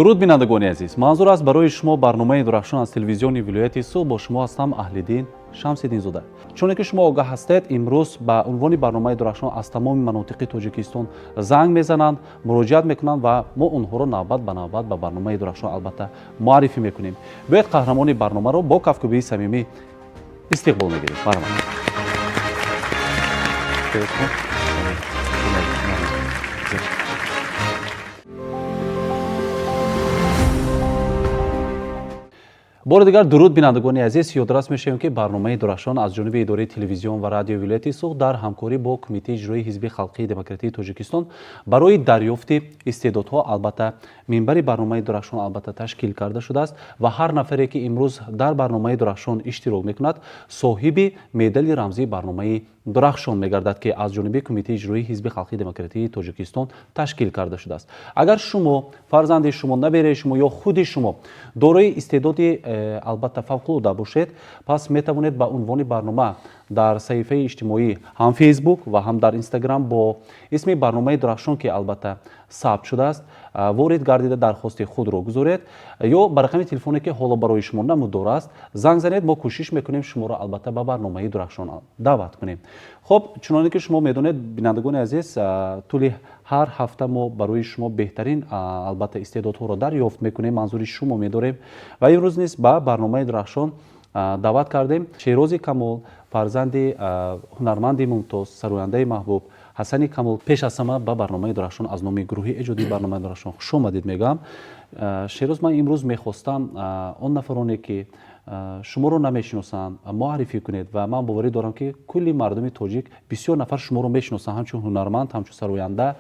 Дуруд, бинандагони азиз! Манзур аст барои шумо барномаи Дурахшон аз телевизиони вилояти Суғд. Бо шумо ҳастам Аҳлиддин Шамсиддинзода. Чуне ки шумо огаҳ ҳастед, имрӯз ба унвони барномаи Дурахшон аз тамоми манотиқи Тоҷикистон занг мезананд, муроҷиат мекунанд ва мо онҳоро навбат ба навбат ба барномаи Дурахшон албатта муаррифӣ мекунем. Биёед, қаҳрамони барномаро бо кафкӯбии самимӣ истиқбол мегирем. Марҳамат. Бори дигар дуруд, бинандагони азиз! Ёдрас мешавем, ки барномаи Дурахшон аз ҷониби идораи телевизион ва радиои вилояти Суғд дар ҳамкорӣ бо Кумитаи иҷроии Ҳизби халқии демократии Тоҷикистон барои дарёфти истеъдодҳо албатта минбари барномаи Дурахшон албатта ташкил карда шудааст ва ҳар нафаре, ки имрӯз дар барномаи Дурахшон иштирок мекунад, соҳиби медали рамзии барномаи Дурахшон мегардад, ки аз ҷониби Кумитаи иҷроии Ҳизби халқии демократии Тоҷикистон ташкил карда шудааст. Агар шумо, фарзанди шумо, набераи шумо ё худи шумо дорои истеъдоди албатта фавқулода бошед, пас метавонед ба унвони барнома дар саҳифаи иҷтимоӣ, ҳам Фейсбук ва ҳам дар Инстаграм, бо исми барномаи Дурахшон, ки албатта сабт шудааст, ворид гардида, дархости худро гузоред ё ба рақами телефоне, ки ҳоло барои шумо намудор аст, занг занед. Мо кӯшиш мекунем шуморо албатта ба барномаи Дурахшон даъват кунем. Хуб, чуноне ки шумо медонед, бинандагони азиз, тӯли ҳар ҳафта мо барои шумо беҳтарин албатта истеъдодҳоро дарёфт мекунем, манзури шумо медорем ва имрӯз низ ба барномаи Дурахшон даъват кардем Шерози Камол, фарзанди ҳунарманди мумтоз, сарояндаи маҳбуб Ҳасани Камол. Пеш аз ҳама ба барномаи Дурахшон аз номи гурӯҳи эҷодии барномаи Дурахшон хушомадед мегӯям. Шероз, ман имрӯз мехостам он нафароне, ки шуморо намешиносанд, муаррифӣ кунед ва ман боварӣ дорам, ки кулли мардуми тоҷик, бисёр нафар шуморо мешиносанд ҳамчун ҳунарманд, ҳамчун сароянда,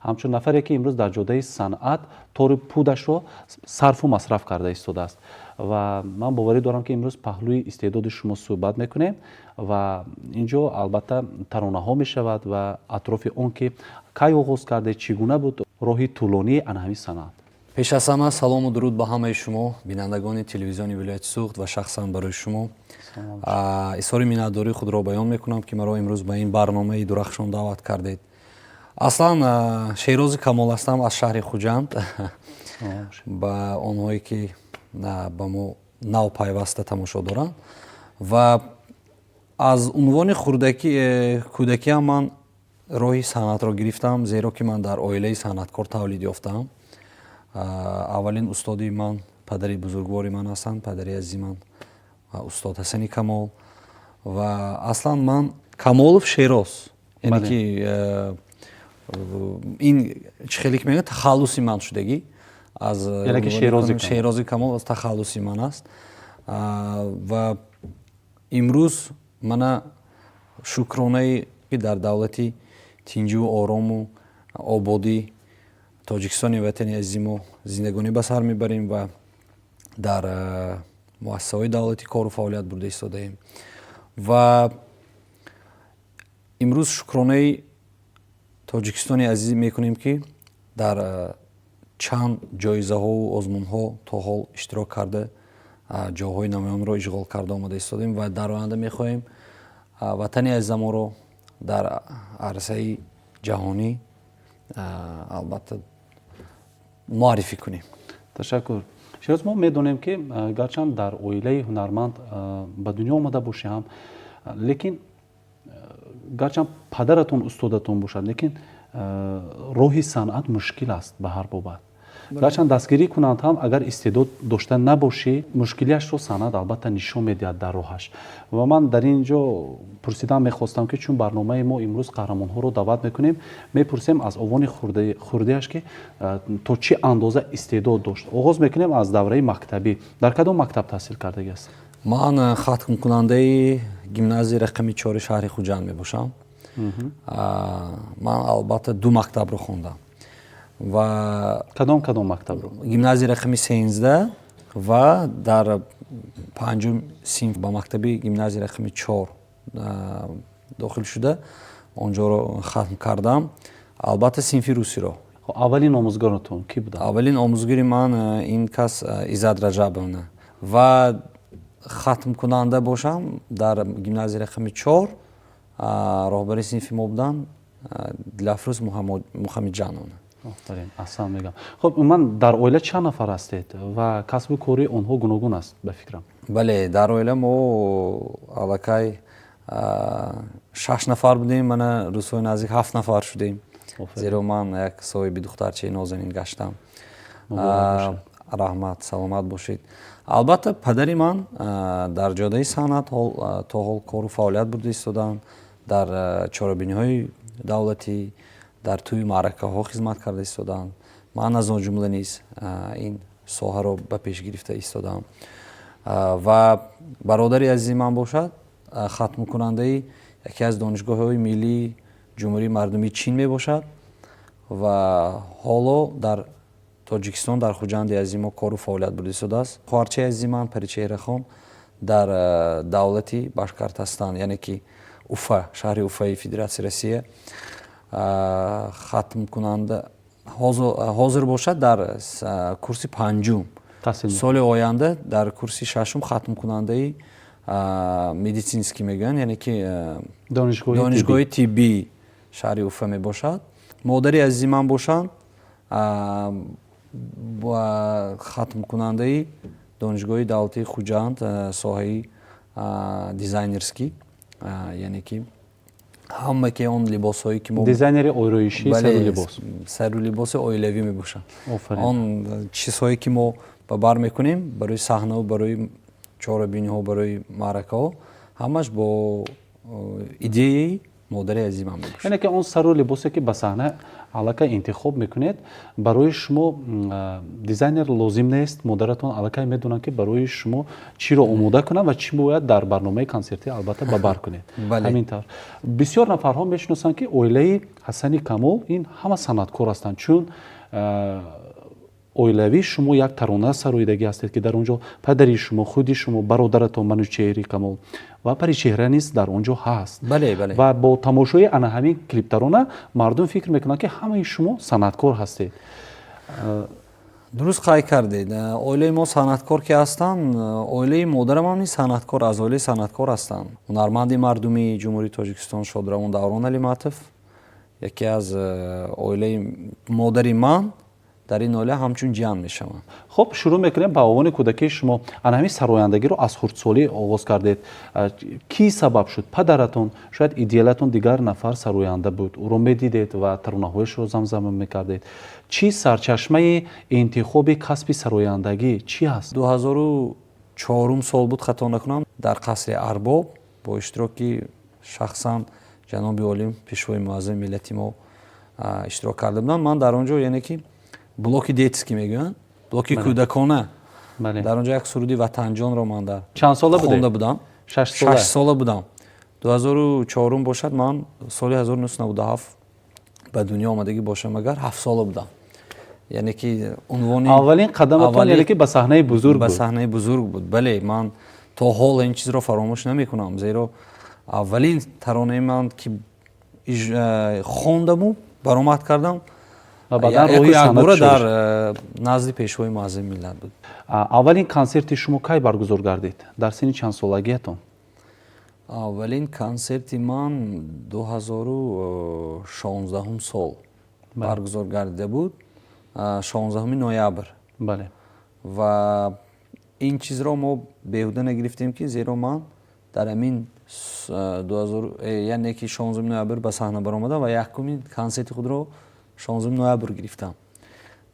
ҳамчун нафаре, ки имрӯз дар ҷодаи санъат тори пудашро сарфу масраф карда истодааст. Ва ман боварӣ дорам, ки имрӯз паҳлӯи истеъдоди шумо суҳбат мекунем ва ин ҷо албатта таронаҳо мешавад ва атрофи он ки кай оғоз кардед, чӣ гуна буд роҳи тӯлонии ана ҳамин санъат. Пеш аз ҳама салому дуруд ба ҳамаи шумо, бинандагони телевизиони вилояти Суғд, ва шахсан барои шумо изҳори миннатдории худро баён мекунам, ки маро имрӯз ба ин барномаи Дурахшон даъват кардед. Аслан Шерози Камол ҳастам аз шаҳри Хуҷанд. Ба онҳое, ки ба мо нав пайваста тамошо доранд, ва аз унвони кӯдакиам ман роҳи санъатро гирифтам, зеро ки ман дар оилаи санъаткор тавлид ёфтаам. Аввалин устоди ман падари бузургвори ман ҳастанд, падари азизи ман, устод Ҳасани Камол. Ва аслан ман Камолов Шероз, яъне ки ин чӣ хеле ки мегӯянд, тахаллуси ман шудагӣ аз Шерози Камол аз тахаллуси ман аст. Ва имрӯз мана шукронаи ки дар давлати тинҷу орому ободӣ Тоҷикистони ватани азизи мо зиндагонӣ ба сар мебарем ва дар муассисаҳои давлатӣ кору фаъолият бурда истодаем. Ва имрӯз шукронаи Тоҷикистони азиз мекунем, ки дар чанд ҷоизаҳову озмунҳо то ҳол иштирок карда, ҷойҳои намоёнро ишғол карда омада истодем ва дар оянда мехоҳем ватани азизамонро дар арсаи ҷаҳонӣ албатта муаррифӣ кунем. Ташаккур, Шероз. Мо медонем, ки гарчанд дар оилаи ҳунарманд ба дунё омада бошӣ ҳам, лекин гарчанд падаратон устодатон бошад, лекин роҳи санъат мушкил аст ба ҳар бобат. Гарчанд дастгирӣ кунанд ҳам, агар истеъдод дошта набошӣ, мушкилиашро санъат албатта нишон медиҳад дар роҳаш. Ва ман дар ин ҷо пурсидан мехостам, ки чун барномаи мо имрӯз қаҳрамонҳоро даъват мекунем, мепурсем аз овони хурдиаш, ки то чӣ андоза истеъдод дошт. Оғоз мекунем аз давраи мактабӣ. Дар кадом мактаб таҳсил кардагӣ ҳастед? Ман хатмкунандаи гимназияи рақами 4-и шаҳри Хуҷанд мебошам. Ман албатта ду мактабро хондам ва Кадом кадом мактабро? Гимназияи рақами 13 ва дар панҷум синф ба мактаби гимназияи рақами 4 дохил шуда, онҷоро хатм кардам, албатта синфи русиро. Аввалин омӯзгоратон кӣ буданд? Аввалин омӯзгори ман ин кас Иззат Раҷабовна. Ва хатмкунанда бошам дар гимназияи рақами 4, роҳбари синфи мо буданд Дилафрӯз Мухаммедҷановна. Офарин, аҳсан мегӯям. Хуб, умуман дар оила чанд нафар ҳастед ва касбу кори онҳо гуногун аст, ба фикрам? Бале, дар оила мо аллакай шаш нафар будем, мана рӯзҳои наздик ҳафт нафар шудем, зеро ман як соҳиби духтарчаи нозанин гаштам. Раҳмат, саломат бошед. Албатта, падари ман дар ҷодаи санъат то ҳол кору фаъолият бурда истоданд, дар чорабиниҳои давлатӣ, дар тӯи маъракаҳо хизмат карда истоданд. Ман аз он ҷумла низ ин соҳаро ба пеш гирифта истодам. Ва бародари азизи ман бошад, хатмкунандаи яке аз донишгоҳҳои миллии Ҷумҳурии Мардумии Чин мебошад ва ҳоло дар Тоҷикистон, дар Хуҷанди азизи мо кору фаъолият бурда истодааст. Хоҳарчаи азизи ман Паричеҳрахон дар давлати Башкортостан, яъне ки Уфа, шаҳри Уфаи Федератсияи Россия хатмкунанда, ҳозир бошад дар курси панҷум, соли оянда дар курси шашум хатмкунандаи медицинский мегӯянд, яъне ки донишгоҳи тиббии шаҳри Уфа мебошад. Модари азизи ман бошанд, хатмкунандаи донишгоҳи давлатии Хуҷанд, соҳаи дизайнерский, яъне ки ҳама ки он либосҳое ки мо дизайнери ороишӣ, сару либос. Сару либоси оилавӣ мебошанд. Он чизҳое ки мо ба бар мекунем барои саҳнаву барои чорабиниҳо, барои маъракаҳо, ҳамаш бо идеяи модари азизимам мебошад. Яъне ки он сару либосе ки ба саҳна аллакай интихоб мекунед, барои шумо дизайнер лозим нест, модаратон аллакай медонанд, ки барои шумо чиро омода кунанд ва чӣ бояд дар барномаи консертӣ албатта ба бар кунед. Ҳамин тавр, бисёр нафарҳо мешиносанд, ки оилаи Ҳасани Камол ин ҳама санъаткор ҳастанд, чун оилавӣ шумо як тарона сароидагӣ ҳастед, ки дар он ҷо падари шумо, худи шумо, бародаратон Манучеҳри Камол ва Паричеҳра низ дар он ҷо ҳаст. Ва бо тамошои ана ҳамин клиптарона мардум фикр мекунанд, ки ҳамаи шумо санъаткор ҳастед. Дуруст қайд кардед. Оилаи мо санъаткор ки ҳастанд, оилаи модарамам низ санъаткор, аз оилаи санъаткор ҳастанд. Ҳунарманди мардумии Ҷумҳурии Тоҷикистон шодравон Даврон Алиматов яке аз оилаи модари ман дар ин оила ҳамчун ҷиян мешаванд. Хуб, шурӯъ мекунем ба овони кӯдакии шумо. Ана ҳамин сарояндагиро аз хурдсолӣ оғоз кардед. Кӣ сабаб шуд? Падаратон, шояд идеалатон дигар нафар сароянда буд, ӯро медидед ва таронаҳояшро замзама мекардед. Чӣ сарчашмаи интихоби касби сарояндагӣ чӣ ҳаст? 2004-ум сол буд, хато накунам, дар қасри Арбоб бо иштироки шахсан ҷаноби олим, Пешвои муаззами миллати мо иштирок карда будам. Ман дар он ҷо, яъне ки блоки детский мегӯянд, блоки кӯдакона, дар он ҷо як суруди Ватанҷонро ман дар Чанд сола будед? Хонда будам. Шаш сола будам. 2004-ум бошад, ман соли 1997 ба дунё омадагӣ бошам, агар 7 сола будам, яъне ки унвони Аввалин қадаматон, яъне ки ба саҳнаи бузург. Ба саҳнаи бузург буд, бале. Ман то ҳол ин чизро фаромӯш намекунам, зеро аввалин таронаи ман ки хондаму баромад кардам ва баъдан роҳи якбора дар назди Пешвои муаззами миллат буд. Аввалин консерти шумо кай баргузор гардид, дар синни чандсолагиятон? Аввалин консерти ман 2016-ум сол баргузор гардида буд, 16-уми ноябр. Ва ин чизро мо беҳуда нагирифтем, ки зеро ман дар ҳамин яъне ки 16 ноябр ба саҳна баромадам ва якумин консерти худро 16 ноябр гирифтам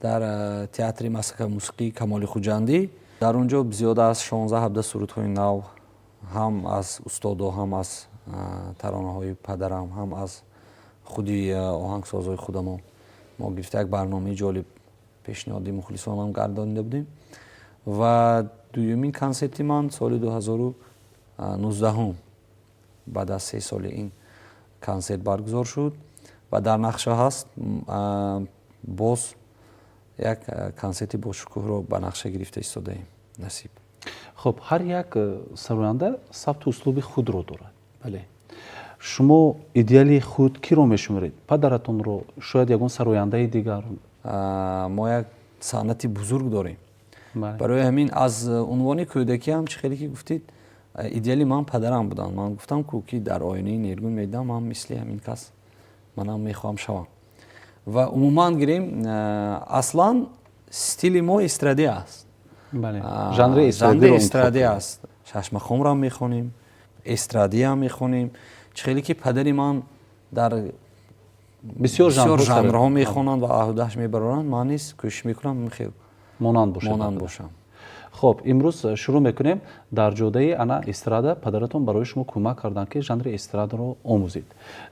дар театри масхака мусиқии Камоли Хуҷандӣ. Дар он ҷо зиёда аз 16-17 сурудҳои нав, ҳам аз устодо, ҳам аз таронаҳои падарам, ҳам аз худи оҳангсозҳои худамон мо гирифта, як барномаи ҷолиб пешниҳоди мухлисонам гардонида будем. Ва дуюмин консерти ман соли 2019-ум, баъд аз 3 соли ин консерт баргузор шуд ва дар нақша ҳаст, боз як консерти бошукӯҳро ба нақша гирифта истодаем, насиб. Хуб, ҳар як сароянда сабту услуби худро дорад. Бале. Шумо идеали худ киро мешуморед? Падаратонро, шояд ягон сарояндаи дигар? Мо як санъати бузург дорем, барои ҳамин аз унвони кӯдакиам, чӣ хеле ки гуфтед, идеали ман падарам буданд. Ман гуфтам ку, ки дар оинаи нергун медидам, ман мисли ҳамин кас манам мехоҳам шавам. Ва умуман гирем, аслан стили мо эстрадӣ аст. Жанри эстрадӣ аст. Шашмақомро мехонем, эстрадиам мехонем. Чӣ хеле ки падари ман дар бисёр жанрҳо мехонанд ва аҳдаш мебароранд, ман низ кӯшиш мекунам хел монанд бошам. Хоб, имрӯз шурӯъ мекунем дар ҷодаи ана эстрада. Падаратон барои шумо кӯмак карданд, ки жанри эстрадаро омӯзед.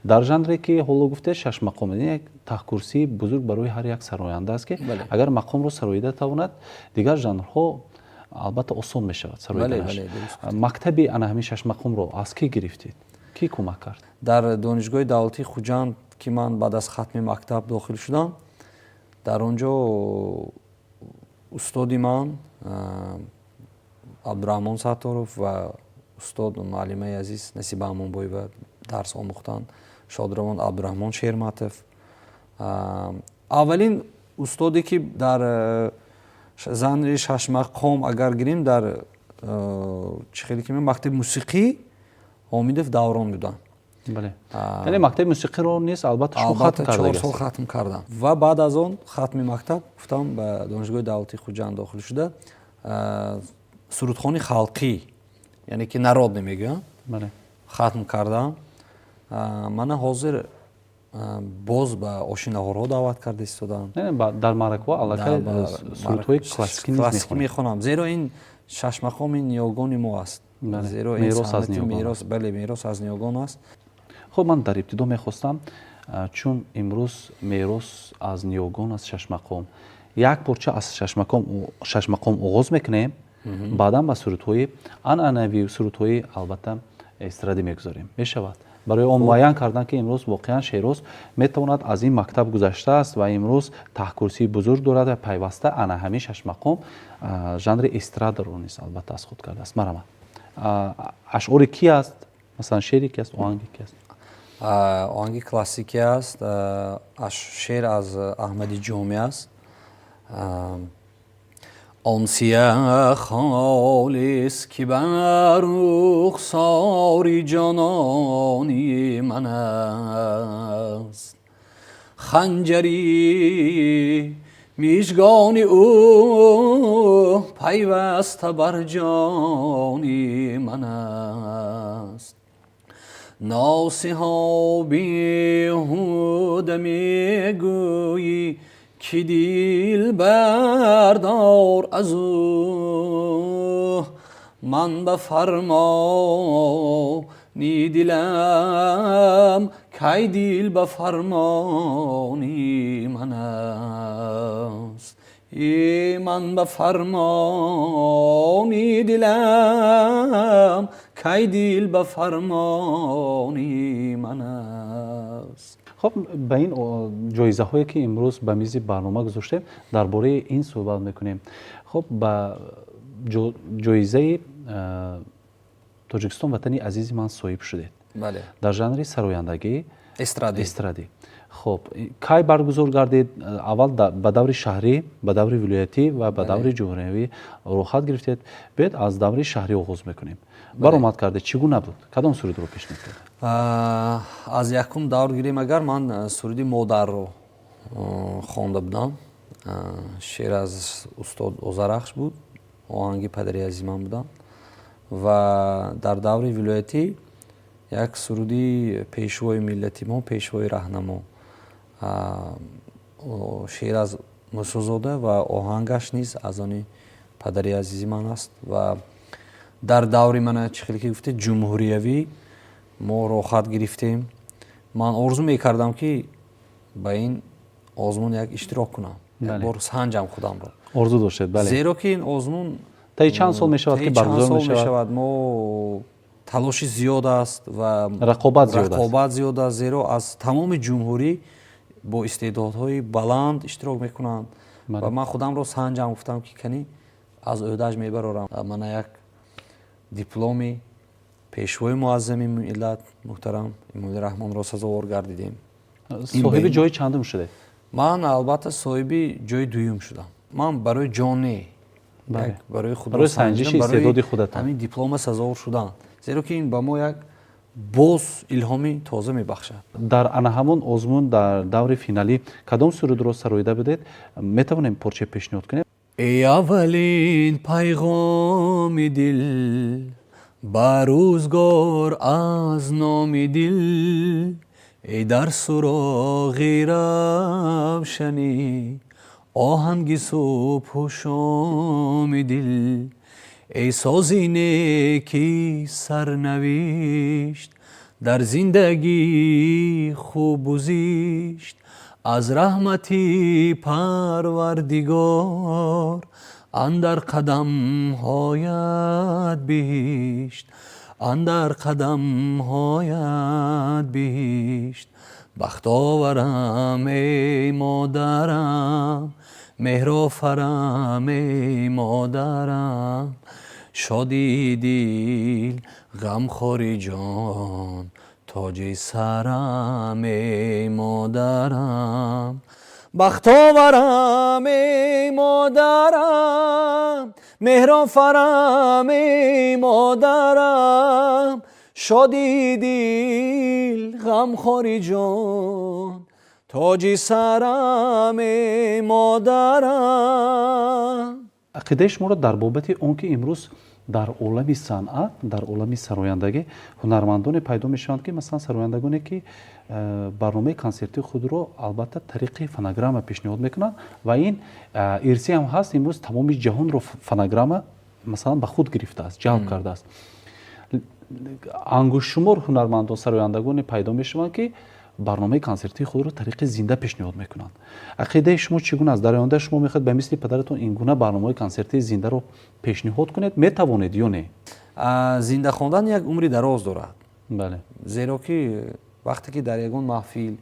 Дар жанре ки ҳоло гуфтед, шашмақом, як таҳкурсии бузург барои ҳар як сароянда аст, ки агар мақомро сароида тавонад, дигар жанрҳо албатта осон мешавад сароиданаш. Мактаби ана ҳамин шашмақомро аз кӣ гирифтед, кӣ кӯмак кард? Дар Донишгоҳи давлатии Хуҷанд, ки ман баъд аз хатми мактаб дохил шудам, дар он ҷо устоди ман Абдураҳмон Сатторов ва устод муаллимаи азиз Насиба Амонбоева дарс омӯхтанд, шодравон Абдураҳмон Шерматов. Аввалин устоде ки дар жанри шашмақом агар гирем, дар чӣ хеле ки мактаби мусиқӣ, Ҳомидов Даврон буданд. Яъне мактаби мусиқиро низ албатта шумо хатм карда? 4 сол хатм кардам ва баъд аз он хатми мактаб гуфтам, ба Донишгоҳи давлатии Хуҷанд дохил шуда, сурудхони халқӣ, яъне ки народный мегӯянд, хатм кардам. Мана ҳозир боз ба ошинаҳорҳо даъват карда истодам. Дар маъракаҳо аллакай сурудҳои классикӣ мехонам, зеро ин шашмақоми ниёгони мо аст. Зеро ин бале, мерос аз ниёгон аст. Хуб, ман дар ибтидо мехостам, чун имрӯз мерос аз ниёгон аст шашмақом, як порча аз шашмақом оғоз мекунем, баъдан ба сурудҳои анъанавию сурудҳои албатта эстрадӣ мегузорем. Мешавад? Барои он муайян кардан, ки имрӯз воқеан Шероз метавонад аз ин мактаб гузаштааст ва имрӯз таҳкурсии бузург дорад ва пайваста ана ҳамин шашмақом жанри эстрадаро низ албатта аз худ кардааст. Марҳамат, ашъори ки аст, масалан, шеъри ки аст, оҳанги ки аст? Оҳанги классикӣ аст, шеър аз Аҳмади Ҷомӣ аст. Он сия холис, ки бар рухсори ҷонони ман аст, ханҷари мижгони ӯ пайваста бар ҷони ман аст. Носиҳо беҳуда мегӯӣ, ки дил бардор аз ӯ, ман ба фармони дилам, кай дил ба фармони ман аст, ман ба фармони дилам, кай дил ба фармони ман аст. Хоб, ба ин ҷоизаҳое ки имрӯз ба мизи барнома гузоштем, дар бораи ин суҳбат мекунем. Хоб, ба ҷоизаи Тоҷикистон ватани азизи ман соҳиб шудед дар жанри сарояндагии эстрадӣ. Хоб, кай баргузор гардид? Аввал ба даври шаҳрӣ, ба даври вилоятӣ ва ба даври ҷумҳуриявӣ роҳхат гирифтед. Биёед, аз даври шаҳрӣ оғоз мекунем. Баромад кардед, чӣ гуна буд, кадом сурудро пешниҳод кардед? Аз якум давр гирем агар, ман суруди Модарро хонда будам. Шеър аз устод Озарахш буд, оҳанги падари азизман будам. Ва дар даври вилоятӣ як суруди пешвои миллати мо, пешвои раҳнамо, шеър аз Мусозода ва оҳангаш низ аз они падари азизи ман аст. Ва дар даври, мана чӣ хеле ки гуфтед, ҷумҳуриявӣ мо роҳхат гирифтем. Ман орзу мекардам, ки ба ин озмун як иштирок кунам, якбор санҷам худамро. Орзу доштед, бале. Зеро ки ин озмун таи чанд сол мешавад ки баргузор мешавад. Мо талоши зиёд аст ва рақобат зиёд аст. Рақобат зиёд аст, зеро аз тамоми ҷумҳурӣ бо истеъдодҳои баланд иштирок мекунанд. Ва ман худамро санҷам, гуфтам, ки кани аз ӯҳдааш мебарорам. Мана як дипломи пешвои муаззами миллат муҳтарам Эмомалӣ Раҳмонро сазовор гардидем. Соҳиби ҷои чандум шудед? Ман албатта соҳиби ҷои дуюм шудам. Ман барои ҷон не, барои худро, санҷиши истеъдоди худатон, ҳамин диплома сазовор шудан, зеро ки ин ба мо як Боз илҳоми тоза мебахшад. Дар ана ҳамон озмун, дар даври финалӣ кадом сурудро сароида будед? Метавонем порча пешниҳод кунем? Эй аввалин пайғоми дил ба рӯзгор аз номи дил, эй дар суроғи равшанӣ оҳанги субҳу шоми дил, эй сози неки сарнавишт дар зиндагии хубу зишт, аз раҳмати Парвардигор андар қадамҳоят биҳишт, андар қадамҳоят биҳишт. Бахтоварам, эй модарам, меҳрофарам, эй модарам, шодии дил, ғамхори ҷон, тоҷи сарам, эй модарам. Бахтоварам, эй модарам, меҳрофарам, эй модарам, шодии дил, ғамхори ҷон, тоҷи сарам, эй модарам. Ақидаи шуморо дар бобати он ки имрӯз дар олами санъат, дар олами сарояндагӣ ҳунармандоне пайдо мешаванд, ки масалан сарояндагоне ки барномаи консертии худро албатта тариқи фонограмма пешниҳод мекунанд ва ин ирсӣ ҳам ҳаст, имрӯз тамоми ҷаҳонро фонограмма масалан ба худ гирифтааст, ҷалб кардааст, ангуштшумор ҳунармандон, сарояндагоне пайдо мешаванд, ки барномаи консертии худро тариқи зинда пешниҳод мекунанд. Ақидаи шумо чӣ гуна аст? Дар оянда шумо мехоҳед ба мисли падаратон ин гуна барномаҳои консертии зиндаро пешниҳод кунед? Метавонед ё не? Зинда хондан як умри дароз дорад. Зеро ки вақте ки дар ягон маҳфил,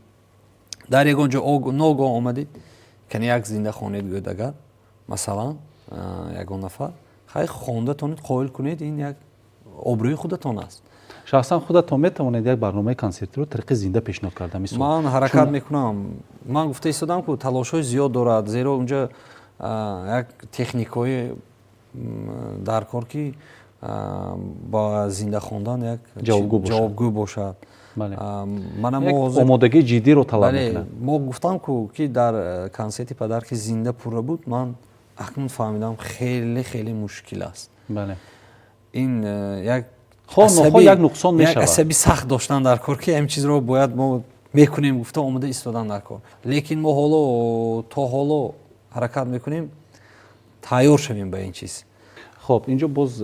дар ягон ҷо ногоҳ омадед, кани як зинда хонед гӯяд, агар масалан ягон нафар хай хондатонед, қоил кунед, ин як обрӯи худатон аст. Шахсан худатон метавонед як барномаи консертиро тариқи зинда пешниҳод карда, мисол? Ман ҳаракат мекунам. Ман гуфта истодам, ку талошҳои зиёд дорад, зеро унҷа як техникҳои дар кор, ки ба зинда хондан як ҷавобгӯ бошад. Омодагии ҷиддиро талаб мекунад. Мо гуфтам ку, ки дар консерти падар, ки зинда пурра буд, ман акнун фаҳмидам, хеле хеле мушкил аст. Ин як як нуқсон мешавад. Асаби сахт доштан дар кор, ки ҳамин чизро бояд мо мекунем гуфта омода истодан дар кор. Лекин мо ҳоло, то ҳоло ҳаракат мекунем тайёр шавем ба ин чиз. Хоб, инҷо боз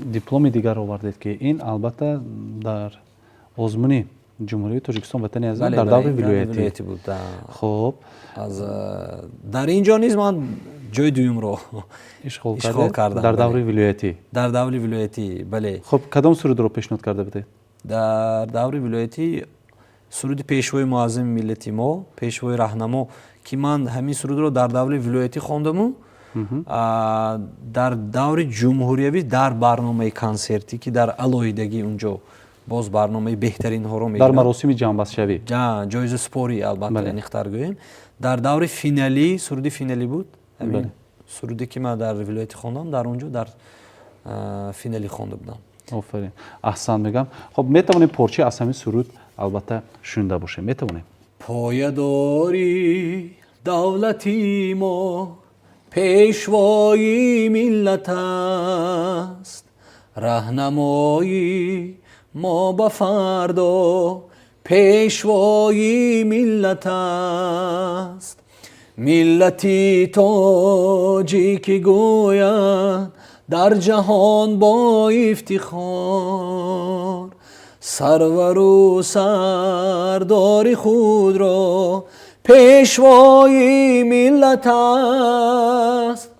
дипломи дигар овардед, ки ин албатта дар озмуни Ҷумҳурии Тоҷикистон «Ватани азизам» дар даври вилоятӣ. Буд. Хоб. Дар ин ҷо низ ман ҷои дуюмро ишғол кардам. Дар даври вилоятӣ. Дар даври вилоятӣ, бале. Хоб, кадом сурудро пешниҳод карда будед? Дар даври вилоятӣ суруди Пешвои муаззами миллати мо, Пешвои раҳнамо, ки ман ҳамин сурудро дар даври вилоятӣ хондаму дар даври ҷумҳуриявӣ дар барномаи консертӣ, ки дар алоҳидагӣ унҷо боз барномаи беҳтаринҳоро дар маросими ҷамъбастшавӣ. Ҷоизасупорӣ, албатта, аниқтар гӯем, дар даври финалӣ суруди финалӣ буд. Ҳамин суруде ки ман дар вилоятӣ хондам, дар он ҷо дар финалӣ хонда будам. Офарин, аҳсан мегӯям. Хоб, метавонем порча аз ҳамин суруд албатта шунида бошем? Метавонем. Поядори давлати мо Пешвои миллат аст, раҳнамои мо ба фардо Пешвои миллат аст. Миллати тоҷикӣ гӯяд дар ҷаҳон бо ифтихор, сарвару сардори худро Пешвои миллат аст.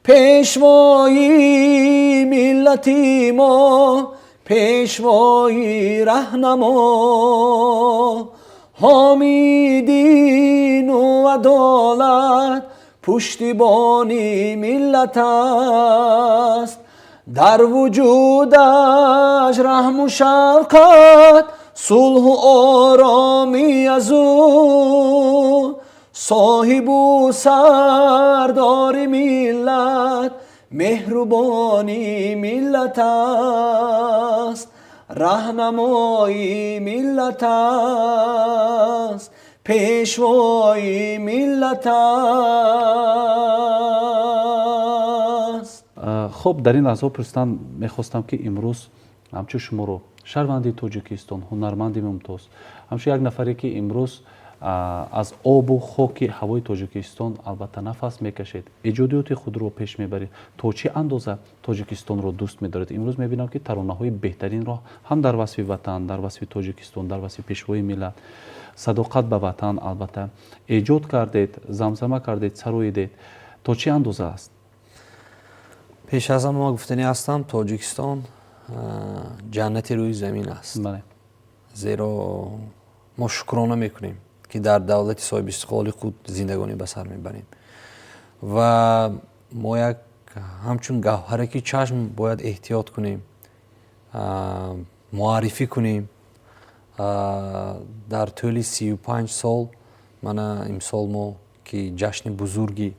Пешвои миллати мо, Пешвои раҳнамо, ҳомии дину адолат, пуштибони миллат аст. Дар вуҷудаш раҳму шафқат, сулҳу оромӣ аз ӯ, соҳибу сардори миллат, меҳрубони миллат аст. Раҳнамои миллат аст, пешвои миллат аст. Хуб, дар ин лаҳзаҳо пурсидан мехостам, ки имрӯз ҳамчун шуморо шаҳрванди Тоҷикистон, ҳунарманди мумтоз, ҳамчун як нафаре, ки имрӯз аз обу хоки ҳавои Тоҷикистон албатта нафас мекашед, эҷодиёти худро пеш мебаред, то чӣ андоза Тоҷикистонро дӯст медоред? Имрӯз мебинам, ки таронаҳои беҳтаринро ҳам дар васфи ватан, дар васфи Тоҷикистон, дар васфи пешвои миллат, садоқат ба ватан албатта эҷод кардед, замзама кардед, сароидед. То чӣ андоза аст? Пеш аз ҳама гуфтанӣ ҳастам, Тоҷикистон ҷаннати рӯи замин аст, зеро мо шукрона мекунем, ки дар давлати соҳибистиқлоли худ зиндагонӣ ба сар мебарем ва мо як ҳамчун гавҳараки чашм бояд эҳтиёт кунем, муаррифӣ кунем. Дар тӯли 35 сол, мана имсол мо ки ҷашни бузурги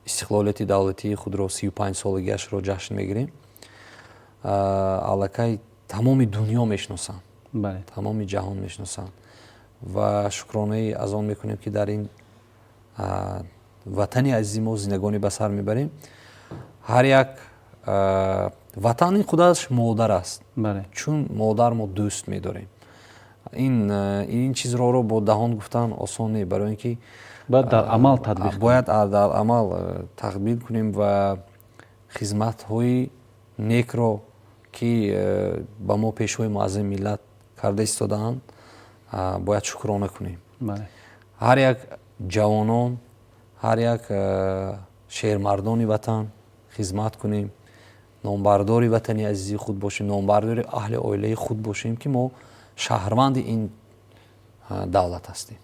истиқлолияти давлатии худро, 35-солагиашро ҷашн мегирем, аллакай тамоми дунё мешиносанд, тамоми ҷаҳон мешиносанд ва шукронаи аз он мекунем, ки дар ин ватани азизи мо зиндагонӣ ба сар мебарем. Ҳар як ватани худаш модар аст, чун модар мо дӯст медорем. Ин чизроро бо даҳон гуфтан осон не, барои ин ки бояд дар амал татбиқ. Бояд дар амал татбиқ кунем ва хизматҳои некро, ки ба мо пешвои муаззами миллат карда истодаанд, бояд шукрона кунем. Ҳар як ҷавонон, ҳар як шермардони ватан хизмат кунем, номбардори ватани азизи худ бошем, номбардори аҳли оилаи худ бошем, ки мо шаҳрванди ин давлат ҳастем.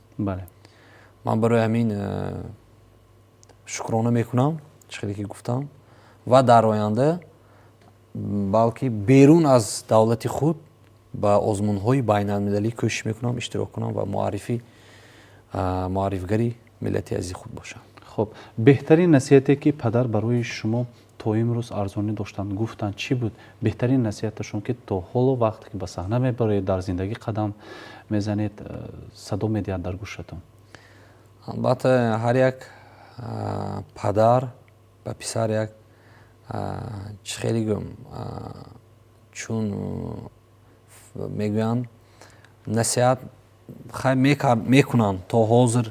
Ман барои ҳамин шукрона мекунам, чӣ хеле ки гуфтам, ва дар оянда балки берун аз давлати худ ба озмунҳои байналмилалӣ кӯшиш мекунам иштирок кунам ва муаррифгари миллати азизи худ бошам. Хуб, беҳтарин насиҳате, ки падар барои шумо то имрӯз арзонӣ доштанд, гуфтанд, чӣ буд? Беҳтарин насиҳаташон, ки то ҳоло вақте ки ба саҳна мебароед, дар зиндагӣ қадам мезанед, садо медиҳад дар гӯшатон? Албатта, ҳар як падар ба писар як чӣ хеле гӯм, чун мегӯянд, насиҳат мекунанд, то ҳозир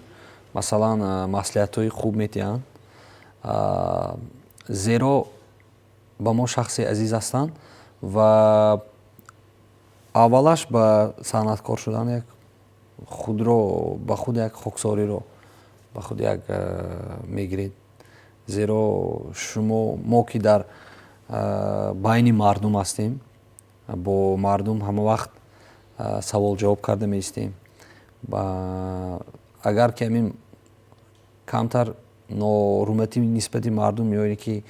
масалан маслиҳатҳои хуб медиҳанд, зеро ба мо шахси азиз ҳастанд ва аввалаш ба санъаткор шудан як худро ба худ як хоксориро ба худ як мегиред, зеро шумо мо ки дар байни мардум ҳастем, бо мардум ҳама вақт савол ҷавоб карда меистем. Агар ки ҳамин камтар ноҳурматӣ нисбати мардум ё ин ки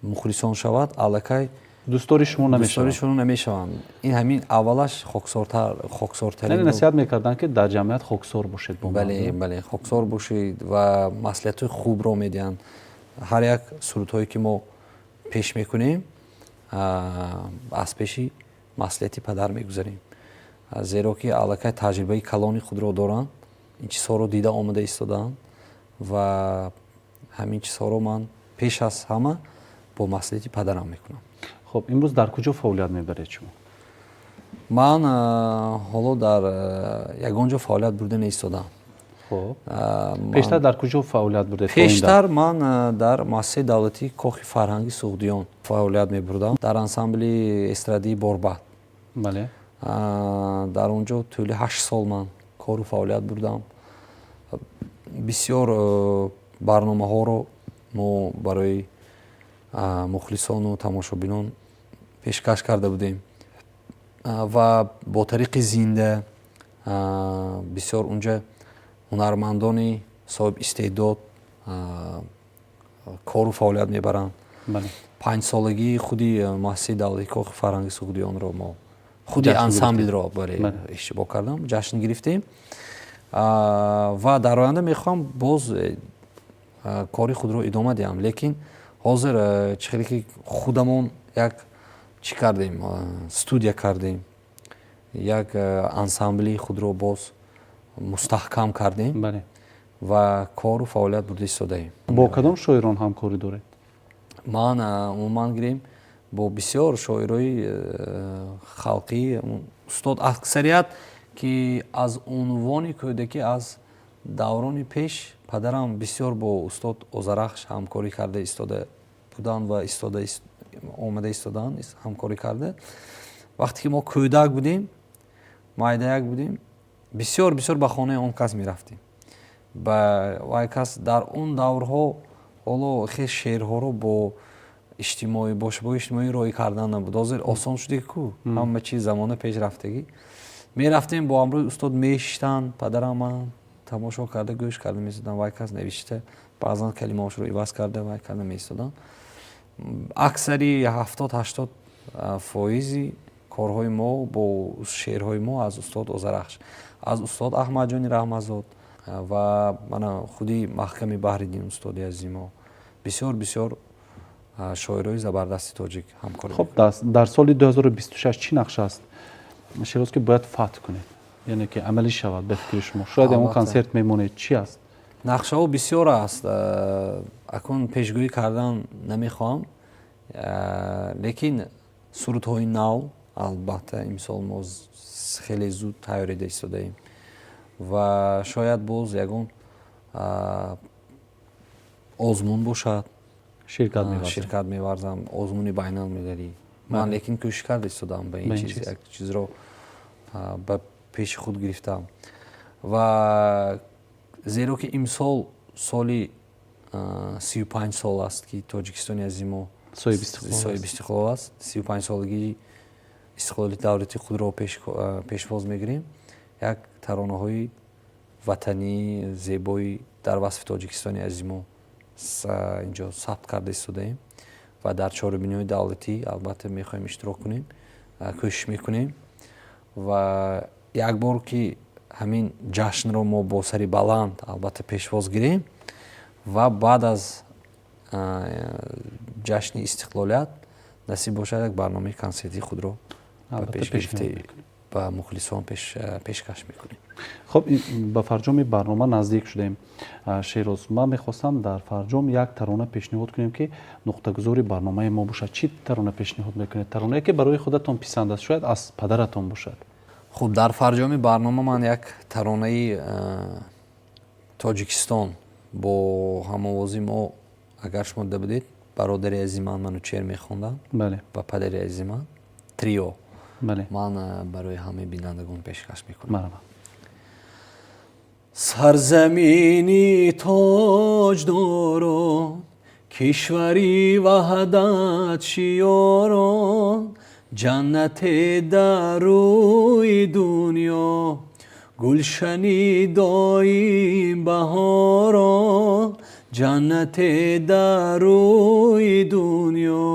мухлисон шавад, аллакай дӯстдори шумо намешаванд, шумо намешаванд. Ин ҳамин аввалаш хоксортарин. Насиҳат мекарданд, ки дар ҷамъият хоксор бошед. Бале, хоксор бошед ва маслиҳатҳои хубро медиҳанд. Ҳар як сурудҳое, ки мо пеш мекунем, аз пеши маслиҳати падар мегузарем, зеро ки аллакай таҷрибаи калони худро доранд, ин чизҳоро дида омада истодаанд ва ҳамин чизҳоро ман пеш аз ҳама бо маслиҳати падарам мекунам. Хуб, имрӯз дар куҷо фаъолият мебаред шумо? Ман ҳоло дар ягон ҷо фаъолият бурда неистодам. Хуб, пештар дар куҷо фаъолият бурдед? Пештар ман дар муассисаи давлатии Кохи фарҳанги Суғдиён фаъолият мебурдам, дар ансамбли эстрадии Борбад. Дар он ҷо тӯли 8 сол ман кору фаъолият бурдам. Бисёр барномаҳоро мо барои мухлисону тамошобинон пешкаш карда будем ва бо тариқи зинда бисёр унҷа ҳунармандони соҳиб истеъдод кору фаъолият мебаранд. Панҷсолагии худи муассисаи давлатии Кохи фарҳанги Суғдиёнро мо худи ансамблро иштибоҳ кардам, ҷашн гирифтем ва дар оянда мехоҳам боз кори худро идома диҳам, лекин ҳозир чӣ хеле ки худамон як чӣ кардем, студия кардем. Як ансамбли худро боз мустаҳкам кардем ва кору фаъолият бурда истодаем. Бо кадом шоирон ҳамкорӣ доред? Ман умуман гирем, бо бисёр шоирои халқӣ, устод, аксарият ки аз унвони кӯдакӣ, аз даврони пеш падарам бисёр бо устод Озарахш ҳамкорӣ карда истода буданд ва истода омада истодаанд ҳамкорӣ карда. Вақте ки мо кӯдак будем, майдаяк будем, бисёр бисёр ба хонаи он кас мерафтем. Ба вай кас дар он даврҳо ҳоло хел шеърҳоро бо иҷтимоӣ, бо шабакаи иҷтимоӣ роҳӣ кардан набуд. Ҳозир осон шуде ку, ҳама чиз замона пешрафтагӣ. Мерафтем, бо ҳамроҳи устод мешиштанд, падарам, ман тамошо карда, гӯш карда месодам. Вай кас навишта, баъзан калимаҳошро иваз карда, вай карда меистоданд. Аксари 70-80 фоизи корҳои мо бо шеърҳои мо аз устод Озарахш, аз устод Аҳмадҷони Раҳматзод ва мана худи Маҳками Баҳриддин, устоди азизи мо, бисёр бисёр шоирои забардасти тоҷик ҳамкорӣ. Хуб, дар соли 2026 чӣ нақша аст, Шероз, ки бояд фатҳ кунед, яъне ки амалӣ шавад? Ба фикри шумо, шояд ягон консерт мемонед, чӣ аст? Нақшаҳо бисёр аст, акун пешгӯӣ кардан намехоҳам, лекин сурудҳои нав албатта имсол мо хеле зуд тайёрида истодаем ва шояд боз ягон озмун бошад. Ширкат меварзам, озмуни байналмилалӣ. Ман лекин кӯшиш карда истодам ба ин чиз, як чизро ба пеши худ гирифтам. Ва зеро ки имсол соли 35 сол аст, ки Тоҷикистони азизи мо соҳиби истиқлол аст, 35-солагии истиқлоли давлати худро пешвоз мегирем, як таронаҳои ватании зебои дар васфи Тоҷикистони азизи мо инҷо сабт карда истодаем ва дар чорабиниҳои давлатӣ албатта мехоҳем иштирок кунем, кӯшиш мекунем. Ва як бор ки ҳамин ҷашнро мо бо сари баланд албатта пешвоз гирем ва баъд аз ҷашни истиқлолият, насиб бошад, як барномаи консертии худро ба пеш гирифта ба мухлисон пешкаш мекунем. Хуб, ба фарҷоми барнома наздик шудем, Шероз. Ман мехостам дар фарҷом як тарона пешниҳод кунем, ки нуқтагузори барномаи мо бошад. Чӣ тарона пешниҳод мекунед? Таронае, ки барои худатон писанд аст, шояд аз падаратон бошад. Хуб, дар фарҷоми барнома ман як таронаи Тоҷикистон бо ҳамовозӣ мо, агар шумо дида будед, бародари азизи ман Манучер мехонданд ва падари азизи ман, трио, ман барои ҳамаи бинандагон пешкаш мекунам. Сарзамини тоҷдорон, кишвари ваҳдат шиёрон, ҷаннате дар рӯи дунё, гулшани доим баҳорон, ҷаннате дар рӯи дунё,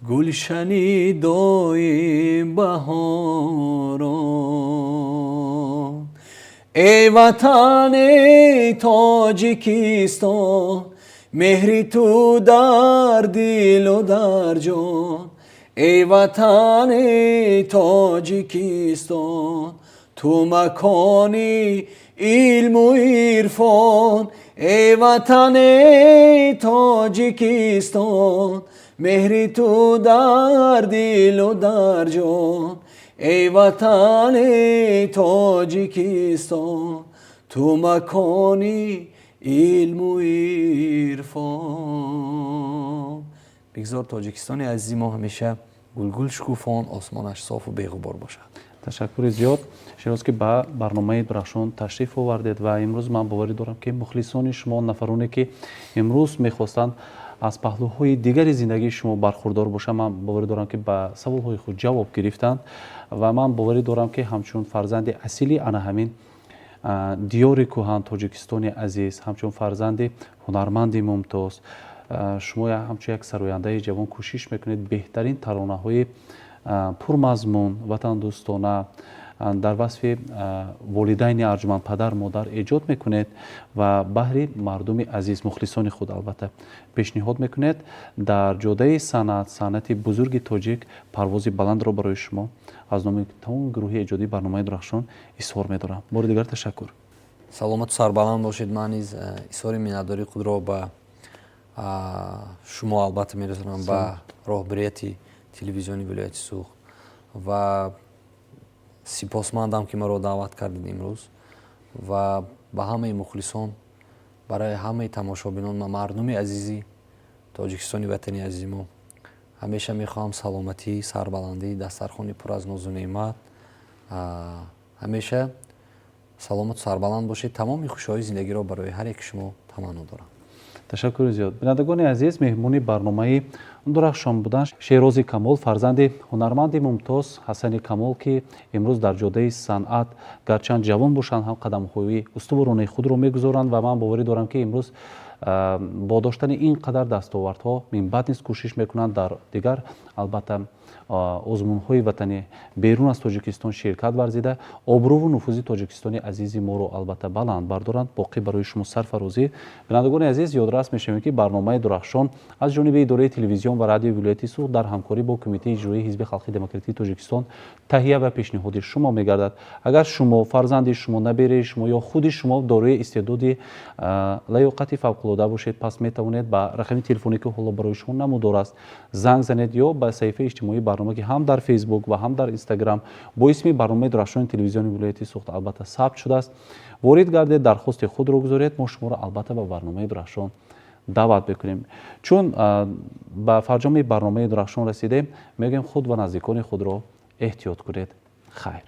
гулшани доим баҳорон. Эй ватан, эй Тоҷикистон, меҳри ту дар дилу дар ҷон. Эй ватан, эй Тоҷикистон, ту макони илму ирфон. Эй ватан, эй Тоҷикистон, меҳри ту дар дилу дар ҷон. Эй ватан, эй Тоҷикистон, ту макони илму ирфон. Бигзор Тоҷикистони азизи мо ҳамеша гулгул шукуфон, осмонаш софу беғубор бошад. Ташаккури зиёд, Шероз, ки ба барномаи Дурахшон ташриф овардед. Ва имрӯз ман боварӣ дорам, ки мухлисони шумо, нафароне, ки имрӯз мехостанд аз паҳлӯҳои дигари зиндагии шумо бархурдор бошанд, ман боварӣ дорам, ки ба саволҳои худ ҷавоб гирифтанд. Ва ман боварӣ дорам, ки ҳамчун фарзанди асили ана ҳамин диёри кӯҳан, Тоҷикистони азиз, ҳамчун фарзанди ҳунарманди мумтоз, шумо ҳамчун як сарояндаи ҷавон кӯшиш мекунед беҳтарин таронаҳои Пурмазмун, ватандӯстона, дар васфи волидайни арҷуманд, падар, модар эҷод мекунед ва баҳри мардуми азиз, мухлисони худ, албатта, пешниҳод мекунед. Дар ҷодаи санъат, санъати бузурги тоҷик, парвози баландро барои шумо аз номи тамоми гурӯҳи эҷодии барномаи «Дурахшон» изҳор медорам. Бори дигар ташаккур. Саломату сарбаланд бошед. Ман низ изҳори миннатдории худро ба шумо, албатта, мерасонам, ба роҳбарияти телевизиони вилояти Суғд ва сипосмандам, ки маро даъват кардед имрӯз. Ва ба ҳамаи мухлисон, барои ҳамаи тамошобинон ва мардуми азизи Тоҷикистони ватани азизи мо ҳамеша мехоҳам саломатӣ, сарбаландӣ, дастархони пур аз нозу неъмат. Ҳамеша саломату сарбаланд бошед. Тамоми хушиҳои зиндагиро барои ҳар яки шумо таманно дорам. Ташаккури зиёд. Бинандагони азиз, меҳмони барномаи «Дурахшон» буданд Шеҳрози Камол, фарзанди ҳунарманди мумтоз Ҳасани Камол, ки имрӯз дар ҷодаи санъат, гарчанд ҷавон бошанд ҳам, қадамҳои устуворонаи худро мегузоранд. Ва ман боварӣ дорам, ки имрӯз бо доштани ин қадар дастовардҳо минбаъд низ кӯшиш мекунанд дар дигар, албатта, озмунҳои ватанӣ, берун аз Тоҷикистон ширкат варзида, обрӯву нуфузи Тоҷикистони азизи моро, албатта, баланд бардоранд. Боқӣ барои шумо сарфарозӣ. Бинандагони азиз, ёдрас мешавем, ки барномаи «Дурахшон» аз ҷониби идораи телевизион ва радиои вилояти Суғд дар ҳамкорӣ бо Кумитаи иҷроии Ҳизби халқи демократии Тоҷикистон таҳия ва пешниҳоди шумо мегардад. Агар шумо, фарзанди шумо, набераи шумо ё худи шумо дорои истеъдоди, лаёқати фавқулода бошед, пас метавонед ба рақами телефоне, ки ҳоло барои шумо намудор аст, занг занед ё ба саҳифаи иҷтимоии барнома, ки ҳам дар Фейсбук ва ҳам дар Инстаграм бо исми барномаи «Дурахшони» телевизиони вилояти Суғд, албатта, сабт шудааст, ворид гардед, дархости худро гузоред. Мо шуморо, албатта, ба барномаи «Дурахшон» даъват мекунем. Чун ба фарҷоми барномаи «Дурахшон» расидем, мегӯем, худ ва наздикони худро эҳтиёт кунед. Хайр.